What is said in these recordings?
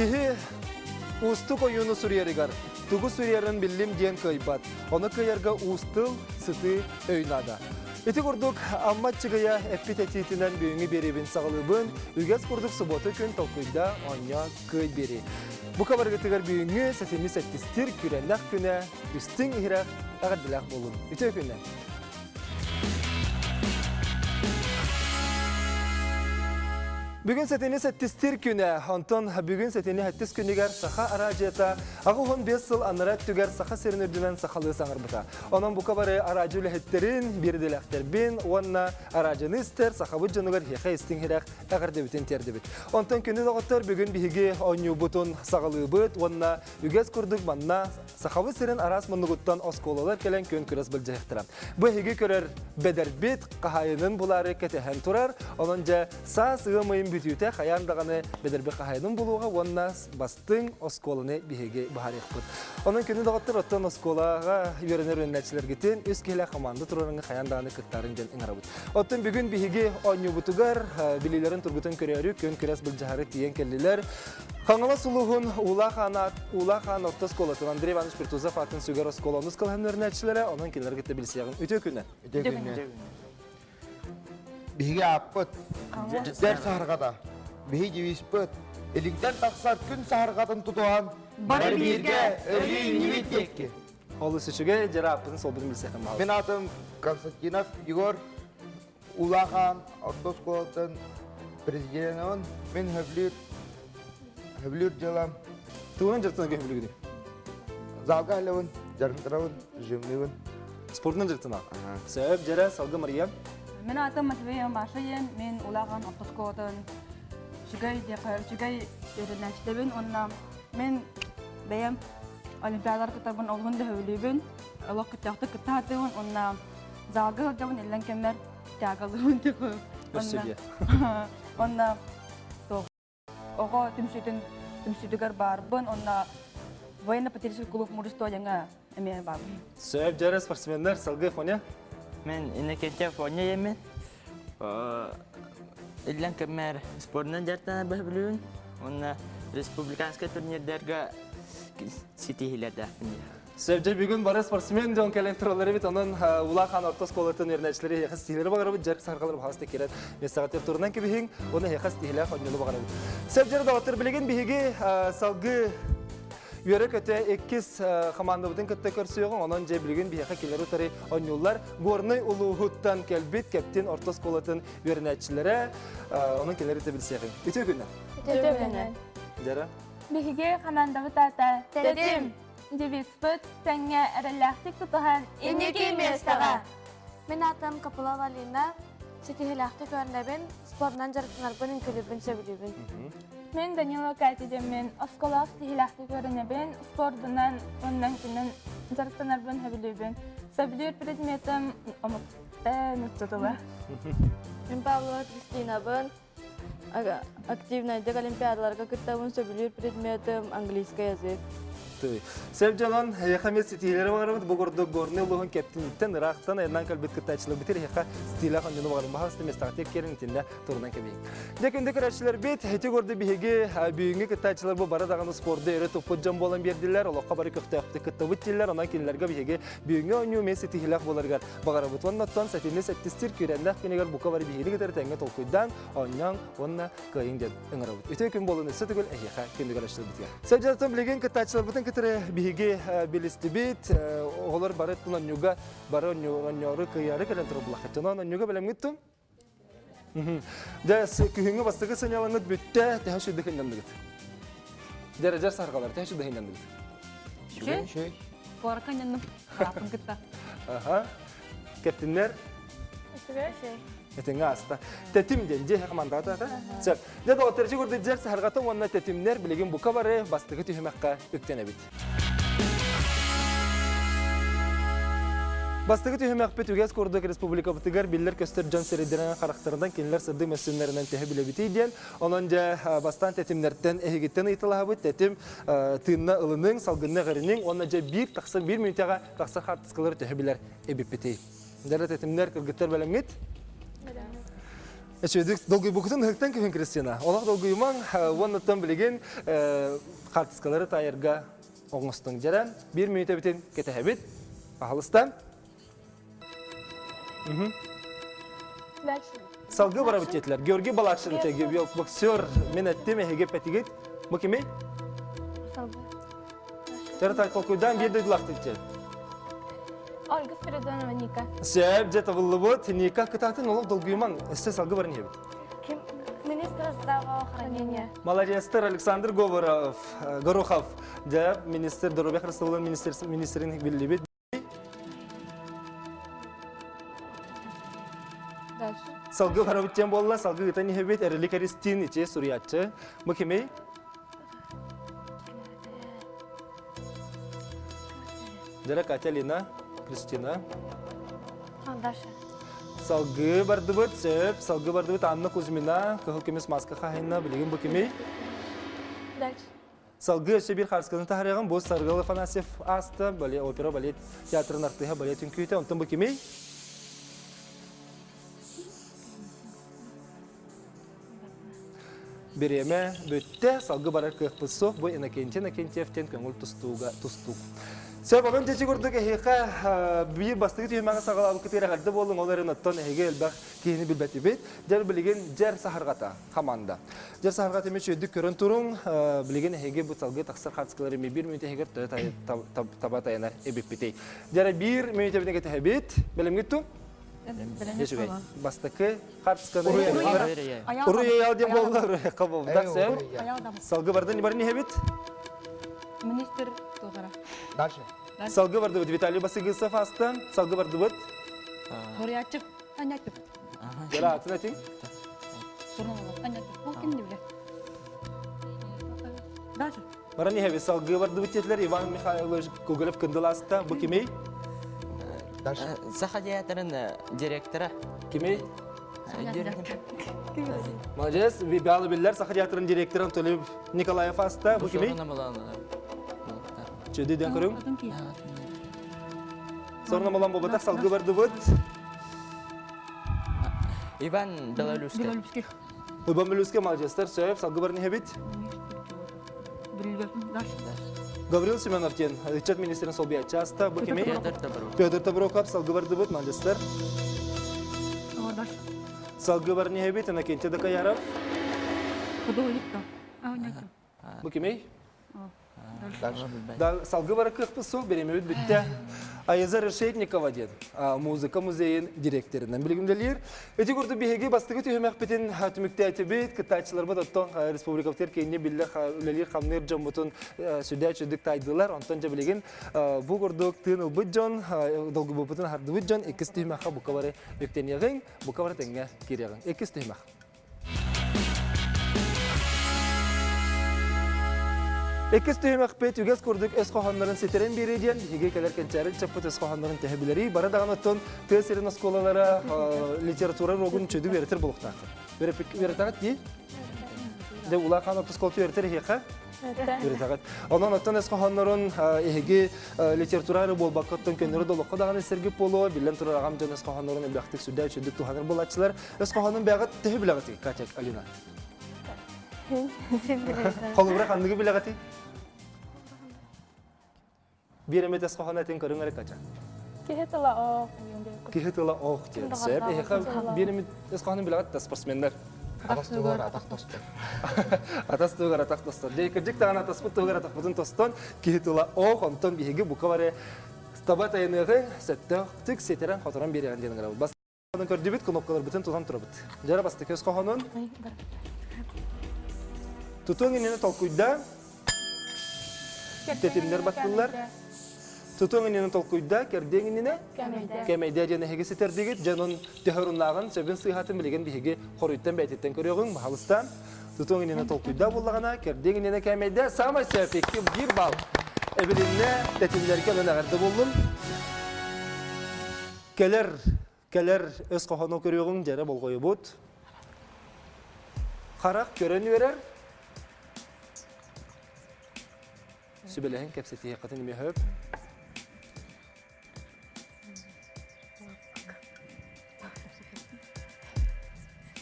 Киһи уустук ойууну суруйарыгар тугу суруйарын биллим диэн кыайбат. Ону кыайарга уус тыл, сытыы өй наада. Ити курдук Амма Аччыгыйа эппит этиитинэн бүгүҥҥү биэриибин саҕалыыбын. Үгэс курдук субуота күн толкуйда оонньоо кыай биэрии. Бука барыгытыгар бүгүҥҥү сэтинньи сэттистир күрэннэх күнэ үстүҥ иһирэх эҕэрдэлээх буолун. Үтүө күннэн! Бүгүн сэтини сэттистир күнэ, онтон бүгүн сэтини сэттис күнүгэр Саха араадьыйата 85 сыл анараа өттүгэр Саха сирин үрдүнэн сахалыы саҥарбыта. Онон бука бары араадьы үлэһиттэрин, биирдэлээхтэрбин уонна араадьыны истэр сахабыт дьонугар эһиэхэ истиҥ иһирэх эҕэрдэбитин тиэрдэбит. Онтон күнү доҕоттор бүгүн биһиги оонньуубутун саҕалыыбыт уонна үгэс курдук манна Сахабыт сирин араас муннугуттан оскуолалар кэлэн күөн күрэс былдьаһыахтара. Бу эһиги көрөр бэдэрбит хаһаайынын булаары кэтэһэн турар. Онон дьэ саас ыам ыйын бүтүүтэ хайаан даҕаны бэдэрбит хаһаайынын булуоҕа уонна бастыҥ оскуоланы биһиги быһаарыахпыт. Онон күнү доҕоттор оттон оскуолаҕа үөрэнэр үөрэнээччилэргитин үс киһилээх хамаанда туруорарга хайаан даҕаны кыттарын диэн ыҥырабыт. Оттон бүгүн биһиги оонньуубутугар билиилэрин тургутун көрөөрү күөн күрэс былдьаһары тиийэн кэллилэр. Хаҥалас улууһун Уулаах Аан Уулаах Аан орто оскуолатын Андрей Иванович Пертузов аатын сүгэр оскуола онус кылаһын үөрэнээччилэрэ, онон кинилэр кытта билсиэҕиҥ. Үтүө күнүнэн! Үтүө күнүнэн! Биһиги ааппыт дьиттэр саһарҕата, биһи девизпыт, илиҥтэн тахсар күн саһарҕатын тутуһан, бары бииргэ өрүү иннибит диэки. Олус үчүгэй, дьэрэ ааппытын суолбутун билсиэххин баҕарабын. Мин аатым Константинов Егор, Улахан орто оскуолатын президенабын. Мин хөблүүр хөблүүр дьыалам. Тугунан дьарыктанарга хөбүлүүгүнүй? Залга аһылабын, дьарыктанабын, жимныыбын. Спортунан дьарыктанар. Сөп, дьэрэ, салгы Мария. Мин аатым Матвей Маша мен улахан орто оскуолатын үчүгэй үчүгэй үөрэнээччитэбин уонна мен бэйэм олимпиадалар кыттарбын олуһун да сөбүлүүбүн олох кыттаахтык кытта сатыыбын уонна Залга сылдьабын иллэҥ кэммэр тягалыыбын типа. Өссө Онно туох оҕо түмсүүтүн түмсүүтүгэр баарбын онно военно-патриотический клуб мужество диэҥҥэ эмиэ баарбын. Сөп дьэрэ спортсменнар салгыы Фоня. Мен Иннокентьев Фоня емин. Иллэҥ кэммэр спордунан дьарыктанар бөһүлүүн уонна республиканскай турнирдарга ситиһиилэрдээхпин. Сөпдьэ бүгүн бары спортсмен дьон кэлэн тураллар эбит. Онон Улахан орто оскуолатын үөрэнээччилэри эһиэхэ ситиһиилэри баҕарабыт. Дьарык саргалар баҕас кирэн миэстэҕитигэр турунан кэбиһиҥ. Уонна эһиэхэ ситиһиилээх оонньууну баҕарабыт. Сөпдьэ доҕоттор билигин биһиги салгыы үөрэ-көтө иккис командабытын кытта көрсүөҕүҥ. Онон дьэ билигин биһиэхэ кинилэри утары оонньууллар. Горнай улууһуттан кэлбит Кэптин орто оскуолатын үөрэнээччилэрэ. Онон кинилэри да билсиэҕиҥ. Үтүө күннэн. Үтүө күннэн. Дьара. Биһиги командабыт аата Тэтим. Девизпыт тэҥҥэ эрэллээхтик тутуһан Инники миэстэҕэ! Мин аатым Копылова Алина. Ситиһиилээхтик үөрэнэбин, спордунан дьарыктанарбын, үҥкүүлүүрбүн сөбүлүүбүн. Мин Данила Катя диэммин, оскуолаҕа ситиһиилээхтик үөрэнэбин, спордунан уонна үҥкүүнэн дьарыктанарбын сөбүлүүбүн. Сөбүлүүр предметым омук нуучча тыла. Мин Павлова Кристинабын, Активнайдык олимпиадаларга кыттабын, сөбүлүүр предметым английский язык. Сөп дьонон, эйиэхэ эмиэ ситиһиилэри баҕарабыт. Бу курдук Горнай улууһун кэптиниттэн ыраахтан айаннаан кэлбит кыттааччыларбытыгар эһиэхэ ситиилээх оонньууну баҕарабын. Баһаалыста миэстэҕитигэр киирэн итиннэ турунан кэбиһиҥ. Дьэ, күндү көрөөччүлэрбит, ити курдук биһиги бүгүҥҥү кыттааччылар бу бары даҕаны спорду өрө туппут дьон буолан биэрдилэр, олоххо бары көхтөөхтүк кыттабыт дииллэр. Онон кинилэргэ биһиги бүгүҥҥү оонньуу эмиэ ситиһиилээх буоларыгар баҕарабыт. Уонна оттон сэтинньи сэттистиир күүрээннээх күнүгэр бука бары биһигини кытары тэҥҥэ толкуйдаан, оонньооҥ уонна кыайыҥ диэн ыҥырабыт. Үтүө күн буолун өссө төгүл эһиэхэ күндү көрөөччүлэрбитигэр. Сылдьартан билигин кыттааччыларбытын кытары биһиги билистибит. Оҕолор бары тун онньууга бары онньоору кыайаары кэлэн турар булаххыт. Онон онньууга бэлэмҥит тун? Дьэ, күһүҥҥү бастакы сынньалаҥҥыт бүттэ, төһө сүрдэ кыннанныгыт? Дьэ, саргалар, төһө сүрдэ кыннанныгыт? Үчүгэй. Үчүгэй. Куоракка анньанным. Хааппын кытта. Аха. Кэптиннэр? Үчүгэй. Этиҥҥэ ааста. Тэтим диэн дьиэ командата ата. Сөп. Дьэ, доҕоттор, ити курдук дьэр саһарҕата уонна тэтимнэр билигин бука бары бастакы түһүмэххэ үктэнэбит. Бастакы түһүмэхпит үгэс курдук республикабытыгар биллэр-көстөр дьон сирэйдэринэн харахтарынан кинилэр сырдык мөссүөннэринэн төһө билэбитий диэн. Онон дьэ бастаан тэтимнэртэн эһигиттэн ыйыталаһабыт. Тэтим тыынна ылыныҥ, салгынна эҕириниҥ уонна дьэ биир тахса биир мүнүүтэҕэ тахсар хаартыскалары төһө билэр эбиппитий. Дьэ тэтимнэр кыргыттар бэлэмҥит? Эчүөдүк долгуйбукутун ыһыктан күһүн Кристина. Олох долгуйумаҥ, уоннаттан билигин хаартыскалары таайарга оҥостуҥ. Дьэрэ, биир мүнүүтэбитин кэтэһэбит. Паһалыста. Салгыы барабыт диэтилэр. Георгий Балакшин боксер мен эттим эһиги пэтигит. Бу кимий? Дьэрэ толкуйдаан биир дойдулаахтык диэн. Ольга Спиридонова Ника. Сөп, дьэ табыллыбыт. Ника кытаатын олох долгуйумаҥ. Өссө салгы баран иһэбит. Ким? Министр здравоохранения. Молодецтар Александр Говоров, Горохов. Дьэ, министр здоровья харыстабылын министрин биллибит. Дальше. Салгы барабыт диэн буолла, салгы ыытан иһэбит, Эрили Кэристиин ичи суруйааччы. Бу кимий? Дьара Катя Лина, Кристина. Даша. Салгыы бардыбыт, сөп, салгыы бардыбыт Анна Кузьмина, кыһыл көмүс маска хаһайына, билигин бу кимий? Дальше. Салгыы өссө биир хаарысканы таһаарыаҕым, бу Саргыл Афанасьев ааста, балет, опера балет театрын артыыһа балет үҥкүүтэ, онтон бу кимий? Бириэмэ бүттэ, салгы барар кыахпыт суох, бу Иннокентий Иннокентьевтен көҥүл тустууга тустуук. Сөп, онон дьэчи курдук эһиэхэ биир бастакы түһүмэҕи саҕалаабыккытыгар эҕэрдэ буолуҥ, ол эрэн оттон эһиги элбэх киһини билбэтибит. Дьэр билигин дьэр саһарҕата хамаанда. Дьэр саһарҕата эмиэ үчүгэйдик көрөн туруҥ, билигин эһиги бу салгыы тахсар хаартыскалар эмиэ биир мүнүүтэ иһигэр таба тайанар эбиппитий. Дьэрэ биир мүнүүтэбитин кэтэһэбит. Бэлэмҥит ту? Үчүгэй. Бастакы Хартысканы Уруй Аял диэн буолла, Уруй болбутах сөп. Салгы бардын барын иһэбит. Министр туохара. Дальше. Салгы бардыбыт Виталий Басыгысов аста. Салгы бардыбыт. Хорячы. Анятып. Жара атын этиң. Анятып. Ол ким билер? Дальше. Баран иһэбит. Салгы бардыбыт диэтилер Иван Михайлович Гоголев кындыл аста. Бу кимий? Дальше. Саха театрын директора. Кимий? Молодец. Балы биллер Саха театрын директоры Анатолий Николаев аста. Бу кимий? Чөдү ден көрүм. Сорна малан болбатах салгы бардыбыт. Иван Белолюбский. Иван Белолюбский молодецтар сөп салгы барын иһэбит. Гаврил Семенов диэн ыччат министрин солбуйааччы аста. Бу кимий? Петр Табруков. Петр Табруков салгы бардыбыт, молодецтар. Салгы барын иһэбит, Иннокентий Дакаяров. Бу кимий? Да, салгы бара кыахпыт суох, бириэмэбит бүттэ. Аяза Решетникова диэн музыка музейын директорынан билигимдэлиир. Ити курдук биһиги бастакы түһүмэхпитин түмүктээтибит, кыттааччыларбыт оттон республикабытыгар киинни биллэ үлэлиир-хамныыр дьоммутун сүрдээх үчүгдүк таайдылар. Онтон дьэ билигин бу курдук тыын ылбыт дьон, долгуйбуппутун аһардыбыт дьон иккис түһүмэххэ бука бары үктэниэҕиҥ, бука бары тэҥҥэ киириэҕиҥ. Иккис түһүмэх. Иккис түһүмэхпит үгэс курдук өс хоһооннорун ситэрэн биэрии диэн биһиги кэлэр кэнчээри ыччаппыт өс хоһооннорун тэһэ билэрий. Бары даҕаны оттон тыа сирин оскуолалара литература уруогун чөдү үөрэтэр буолуохтаахтар. Үөрэтэҕит дии? Дэ улахан оскуолата үөрэтэр эһиэхэ? Үөрэтэҕит. Онон оттон өс хоһооннорун эһиги литература эрэ буолбакка оттон көннөрү да олоххо даҕаны сэргип буолуо. Биллэн турар аҕам дьон өс хоһооннорун элбэхтик сүрдээх үчүгдүк туһанар буолааччылар. Өс хоһоонун бэҕэт төһө билэҕитий, Катя, Алина? Холобура ханныгы билэҕитий? Биир эмит өс хоһоону этин көрүҥ эрэ, Катя. Киһи тыла оох. Киһи тыла оох диэн. Сөп. Эһиэхэ биир эмит өс хоһоонун билэҕит да спортсменнар? Атас тугар атах тостор. Атас тугар атах тостор. Дьэ, кырдьык даҕаны атаспыт тугар атахпытын тостон, киһи тыла оох, онтон биһиги бука бары таба тайыныаҕы сөптөөхтүк ситэрэн-хоторон биэриэҕин диэн ыҥырабыт. Көрдүбүт, кнопкаларбытын тутан турабыт. Дьара бастакы өс хоһоонун. Тутуҥ иннинэ толкуйда. Тэтимнэр баттыллар. Тутуҥ иннинэ толкуйда, кэрдиэҥ иннинэ кэмэйдэ диэн эһиги ситэрдигит. Дьонун төһөруннааҕын, сөбүн сыыһатын билигин биһиги хоруйтан бэйэтиттэн көрүөҕүҥ, баһалыстаан. Тутуҥ иннинэ толкуйда буллаҕына, кэрдиэҥ иннинэ кэмэйдэ. Саамай сөп, икки биир балл. Эбилиннэ, тэтимнэргэ онон эҕэрдэ буоллун. Кэлэр Кэлэр өс хоһоону көрүөҕүҥ, дьэрэ болҕойубут. Харах көрөн үөрэр. Сүбэлэһин кэпсэтиһиэххитин эмиэ сөп.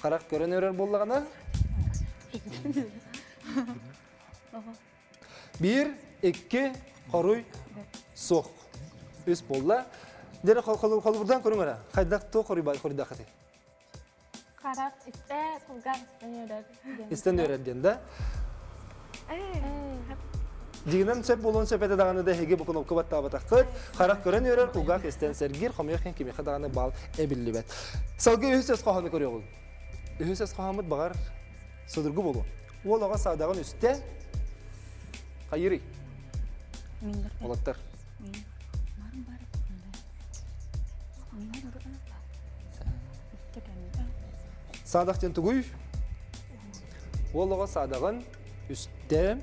Харах көрөн өрөр буоллаҕына Биир, икки, хоруй, суох. Үс буолла. Дьэ, холобурдан көрүҥ эрэ. Хайдах туох хоруйдааххытый? Харах истэ, кулгаах истэн үөрэр диэн. Истэн үөрэр диэн да? Дьиҥинэн сөп буолуон сөп этэ даҕаны да эһиги бу кнопка баттаабатаххыт. Харах көрөн үөрэр, кулгаах истэн сэргиир, хомойуох иһин кимиэхэ даҕаны баал эбиллибэт. Салгыы үһүс өс хоһоону көрүөҕүҥ. Үһүс өс хоһооммут баҕар судургу буолуо. Уол оҕо саадаҕын үстэ хайырый? Уолаттар. Саадах диэн тугуй? Уол оҕо саадаҕын үстэ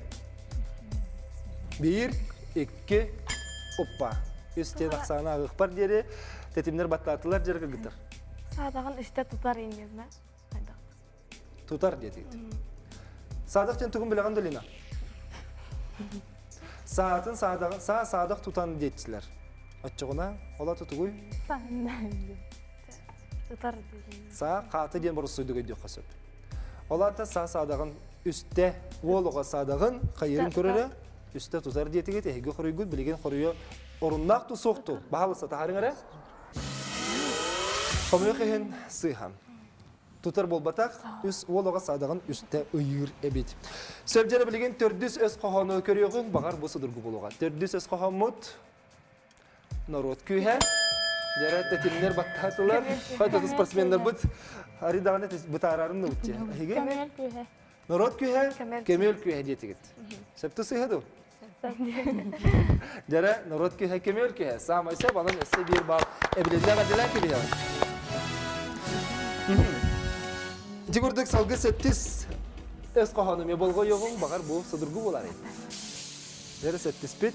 биир, икки, оппа. Үс диэн ахсааны ааҕыахпар диэри тэтимнэр баттаатылар дьэр кыргыттар. Саадаҕын үстэ тутар иннинэ. Тутар диэтигит. Саадах диэн тугун билэҕин да Лина? Саатын саадаҕын, саа саадах тутан диэччилэр. Оччоҕуна ол ата тугуй? Тутар Саа хаата диэн боруссуйдук өйдүөххэ сөп. Ол аата саа саадаҕын үстэ уол оҕо саадаҕын хайырын көрөрө үстэ тутар диэтигит эһиги хоруйгут билигин хоруйу оруннаах ту суох ту баһалыста таһаарыҥ эрэ. Хомойуох иһин сыыһа. Тутар буолбатах, үс уол оҕо саадаҕын үстэ ыйыыр эбит. Сөп дьэрэ билигин төрдүс өс хоһоону көрүөҕүҥ, баҕар бу судургу буолуоҕа. Төрдүс өс хоһооммут норуот күүһэ. Дьэрэ тэтимнэр баттаатылар. Хойдоту спортсменнарбыт ари даҕаны бытаарарын ылчы. Эһиги? Көмөл күүһэ. Норуот күүһэ, көмөл күүһэ диэтигит. Сөптө сыыһа дуу? Дьэрэ, норуот күүһэ, көмөл күүһэ. Саамай сөп, онон өссө биир балл эбилиннэ эҕэрдэлээн кэбиһэҕин. Ити курдук салгы сэттис өс хоһоону эмиэ болҕойуоҕуҥ, баҕар бу судургу буолаарай. Дьэрэ сэттиспит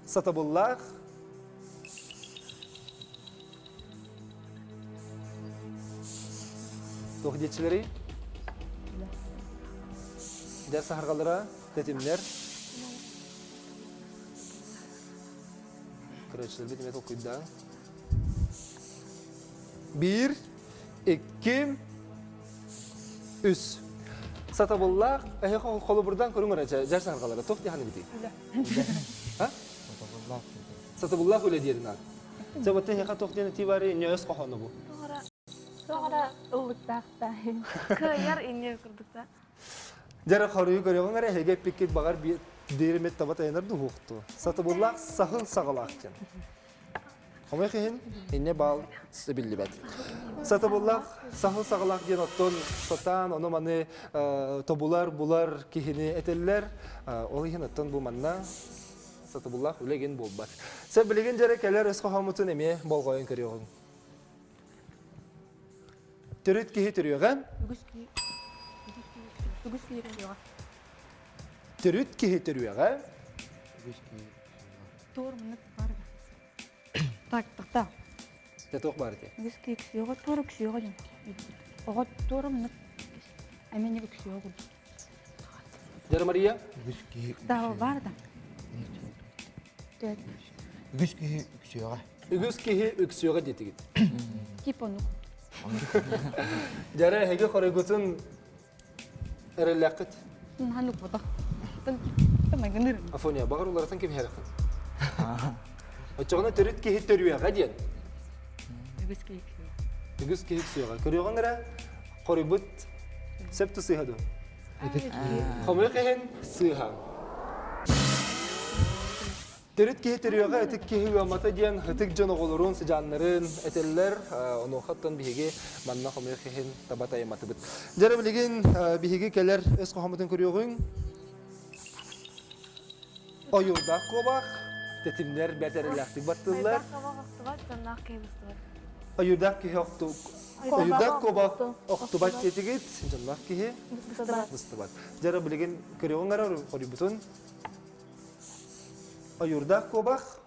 сатабыллаах Туох диэччилэрий? Дьэ саһарҕалара, тэтимнэр. Көрөөччүлэрбит эмиэ толкуйдаан. Биир, икки, үс. Сатабыллаах, эһи холобурдан көрүҥ эрэ, дьэр саһарҕалара. Туох диэханы битий? А? Сатабыллаах Сатабыллаах үлэ диэрин аат. Дьэ, вот эһиэхэ туох диэн этии баарый, ньөөс хоһооно бу. Тоҕо ыллыктаах да. Кыайар инньэ курдук да. Дьэрэ хоруйу көрөҕүҥ эрэ, эһиги эппиккит баҕар биэримит таба тайанар дуһуохту. Сатабыллаах саһыл саҕалаах диэн. Хомойох иһин, инньэ баал биллибэт. Сатабыллаах саһыл саҕалаах диэн оттон сатаан ону-маны тобулар, булар киһини этэллэр. Ол иһин оттон бу манна сатабыллаах үлэ гин буолбат. Сэ билигин дьэрэ кэлэр өс хоһооммутун эмиэ болҕойон көрүөҕүҥ. Төрүт киһи төрүөҕэ. Үгүс киһи үгүс киһи төрүөҕэ. Төрүт киһи төрүөҕэ. Үгүс киһи Туор муннук бар. Так, так, так. Дьэ туох баар ити? Үгүс киһи үксүөҕэ, туор үксүөҕэ диэн. Оҕо туора муннук эмиэ үксүөҕэ курдук. Дьара Мария? Үгүс киһи Да, бар да. Үгүс киһи үксүөҕэ. Үгүс киһи үксүөҕэ диэтигит. Тип оннук. Дьара эһиги хоруйгутун эрэллээххит? Ханнык бута. Майгыныр. Афоня, баҕар уларытан кэбиһэрэххин. Оччоҕуна төрүт киһи төрүөҕэ диэн. Үгүс киһи үксүөҕэ. Үгүс киһи үксүөҕэ. Көрүөҕүҥ эрэ, хоруйбут сөп сыыһа дуо? Хомойуох иһин сыыһа. Төрүт киһи төрүөҕэ ытык киһи ыамата диэн ытык дьон оҕолорун, сыдьааннарын этэллэр. Онуохаттан биһиги манна хомойуох иһин таба тайыматыбыт. Дьэ билигин биһиги кэлэр өс хоһооммутун көрүөҕүҥ. Ойуурдаах куобах, тэтимнэр бэрт эрэллээхтик баттыыллар. Ойуурдаах киһи охту Ойуурдаах куобах охтубат диэтигит, дьонноох киһи быстыбат. Дьэ билигин көрүөҕүҥ эрэ хоруйбутун. Ойуурдаах куобах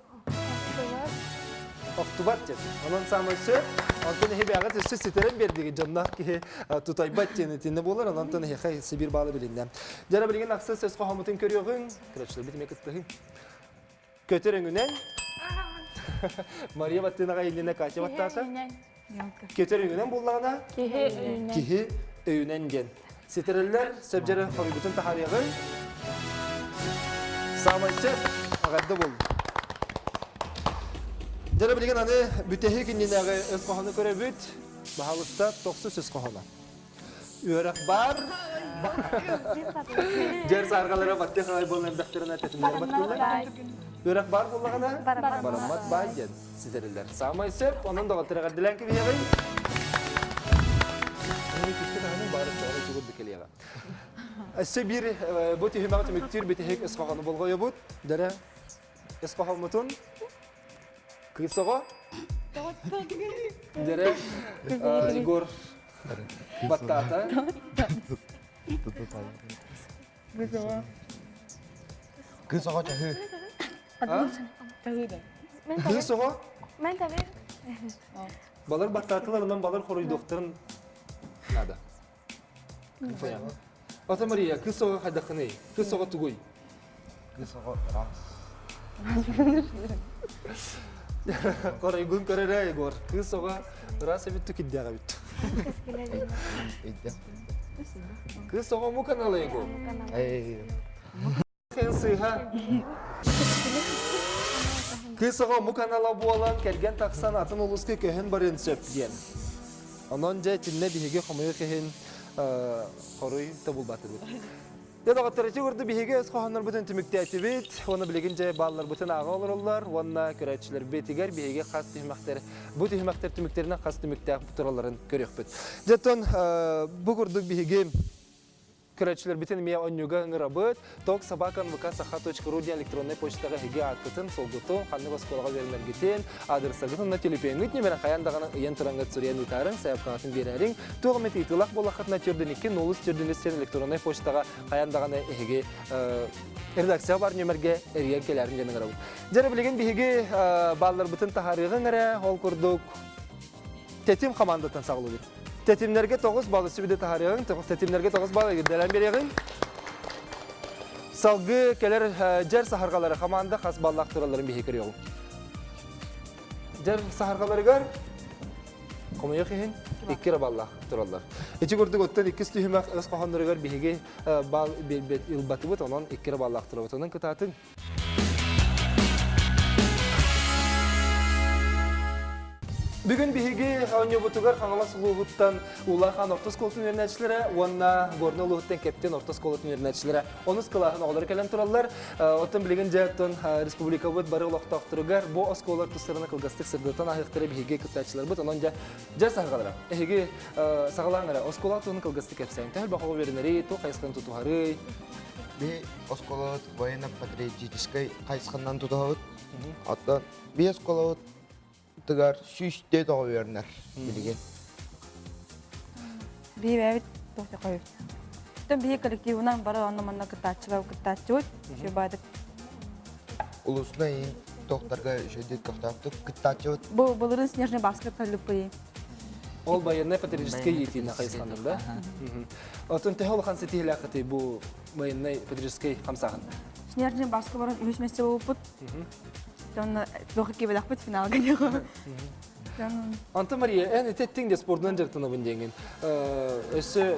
охтубат диэн. Онон саамай сөп. Онтон эһи бэҕэт өссө ситэрэн биэрдигит дьонноох киһи тутайбат диэн итиннэ буолар. Онтон эһиэхэ Сибиир баала билиннэ. Дьэ билигин ахсыс өс хоһооммутун көрүөҕүҥ. Көрөөччүлэрбит эмиэ кыттыһыҥ. Көтөр өҥүнэн Мария Баттынаҕа иннинэ Катя баттаата. Көтөр өйүнэн буоллаҕына, Киһи өйүнэн. Киһи өйүнэн диэн. Ситэрэллэр, сөп дьэрэ хоруйбутун таһаарыаҕыҥ. Саамай сөп, аҕарды буоллун. Дьэрэ билигин аны бүтэһик иннинээҕи өс хоһоону көрөбүт. Баһалыста тохсус өс хоһооно. Үөрэх баар. Дьэр сааргалара баттых аҕай буолан эрдэхтэринэ тэтимнэр баттыыллар. Үөрэх баар буоллаҕына бараммат баай диэн ситэриллэр. Саамай сөп, онон доҕоттор эҕэрдэлээн кэбиһэҕин. Түскэ таһынан баар чоҕун чугур дикэлиэҕэ. Өссө биир бу түһүмэҕи түмүктүүр бүтэһик өс хоһоону болҕойобут. Дэрэ өс хоһооммутун кыыс оҕо Дэрэ Егор баттаата. Кыыс оҕо чаһыы. Кыыс оҕо? Мен табир. Балар баттаатылар, онон балар хоруйдуохтарын надо. Ата Мария, кыыс оҕо хайдаххыный? Кыыс оҕо тугуй? Кыыс оҕо ыраас. Хоруйгун көрөрө, Егор. Кыыс оҕо ыраас эбит кирдээх эбит. Кыыс оҕо му канала Егор. Сыыһа. Кыыс оҕо омук анала буолан, кэргэн тахсан атын улууска көһөн барыан сөп диэн. Онон дьэ итиннэ биһиги хомойуох иһин хоруй тобулбатыбыт. Дьэ доҕоттор, ити курдук биһиги өс хоһооннорбутун түмүктээтибит. Уонна билигин дьэ баалларбытын ааҕа олороллор. Уонна көрөөччүлэрбитигэр биһиги хас түһүмэхтэр, бу түһүмэхтэр түмүктэринэн хас түмүктээх туралларын көрүөхпүт. Дьэ оттон бу курдук биһиги Көрөөччүлэрбитин эмиэ онньуга ыҥырабыт. Ток собака нвк-саха.ру диэн электроннай почтаҕа эһиги ааккытын, суолгутун, ханнык оскуолаҕа үөрэнэргитин, аадырысагытын уонна төлөпүөҥҥүт нүөмэрин хайаан даҕаны ыйан тураҥҥыт суруйан ыытаарыҥ, сайаапкаҕытын биэрээриҥ. Туох эмэ ыйытыылаах буоллаххытына 42 0 43 диэн электроннай почтаҕа хайаан даҕаны эһиги редакцияҕа баар нүөмэргэ эрийэн кэлээриҥ диэн ыҥырабыт. Дьэ билигин биһиги баалларбытын таһаарыаҕыҥ эрэ, ол курдук Тэтим хамаандаттан саҕалыыбыт. Тэтимнэргэ 9 балл сүбүдэ таһаарыаҕыҥ, тэтимнэргэ 9 балл эгирдэлэн биэриэҕиҥ. Салгыы кэлэр дьэр саһарҕалары хамаанда хас баллаах туралларын биһи көрүөҕүҥ. Дьэр саһарҕаларыгар хомойуох иһин икки эрэ баллаах тураллар. Ити курдук оттон иккис түһүмэх өс хоһоонноругар биһиги балл ылбатыбыт, онон икки эрэ баллаах турабыт. Онон кытаатыҥ. Бүгүн биһиги оонньуубутугар Хаҥалас улууһуттан Улахан орто оскуолатын үөрэнээччилэрэ уонна Горнай улууһуттан Кэптин орто оскуолатын үөрэнээччилэрэ онус кылааһын оҕолоро кэлэн тураллар. Оттон билигин дьэ оттон республикабыт бары олохтоохторугар бу оскуолалар тустарына кылгастык сырдатан ааһыахтара биһиги кыттааччыларбыт. Онон дьэ дьэ саһаҕалара. Эһиги саҕалаан эрэ оскуола туһунан кылгастык кэпсээҥ. Төһө элбэх оҕо үөрэнэрий, туох хайысханы тутуһарый? Би оскуолабыт военно-патриотическай хайысханан тутуһабыт. Оттон би оскуолабыт тыгар 104 оҕо үөрэнэр билигин. Биһи бэйэбит туох дьакайбыт. Оттон биһи коллективынан бары онно-манна кыттааччылар кыттааччыбыт. Үчүгэй Улуусна иин тохтарга үчүгэйдик көхтөөхтүк кыттааччыбыт. Бу былырыын снежный баска кытталлыппый. Ол военнай патриотическай иитиини хайысханнар да? Оттон төһө улахан ситиһилээххитий бу военнай патриотическай хамсааһын? Снежный баска баран үһүс месте буолбуппут. Онно туох киибэлэхпит финалга диэҕэ. Антон Мария, эн ити эттиҥ де спордунан дьарыктанабын диэҥин. Өссө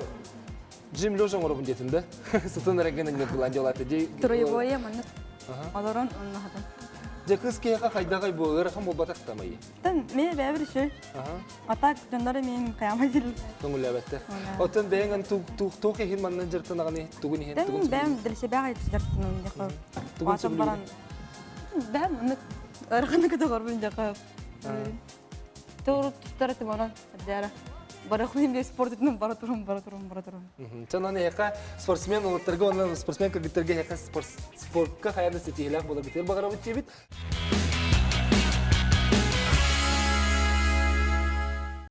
Джим лежа оҥоробун диэтин да? Сытын эрэгин анньыт булан дьалаата дии. Троевое маннык олорон онно хатан. Дьэ кыс киһиэхэ хайдаҕай бу ыарахан буолбатах тамай. Тан мээ бэбир үчү. А так дьоннор мин каяма дил. Көҥүллээбэттэр. Оттон бэйэҥ туох иһин манна дьарыктанаҕыный? Тугун иһин? Тэн бэйэм для дьарыктанабын дьаха. Тугун сөбүлүүгүн? Бэйэм маннык ыараханы көтөҕөрбүн дьаха. Туору туттар этим онон дьара. Барахуйм без спорт бара турум, бара турум, бара турум. Чонон эһэхэ спортсмен уолаттарга уонна спортсмен кыргыттарга эһэхэ спортка хайа да ситиһилээх буолар битир баҕарабыт диэбит.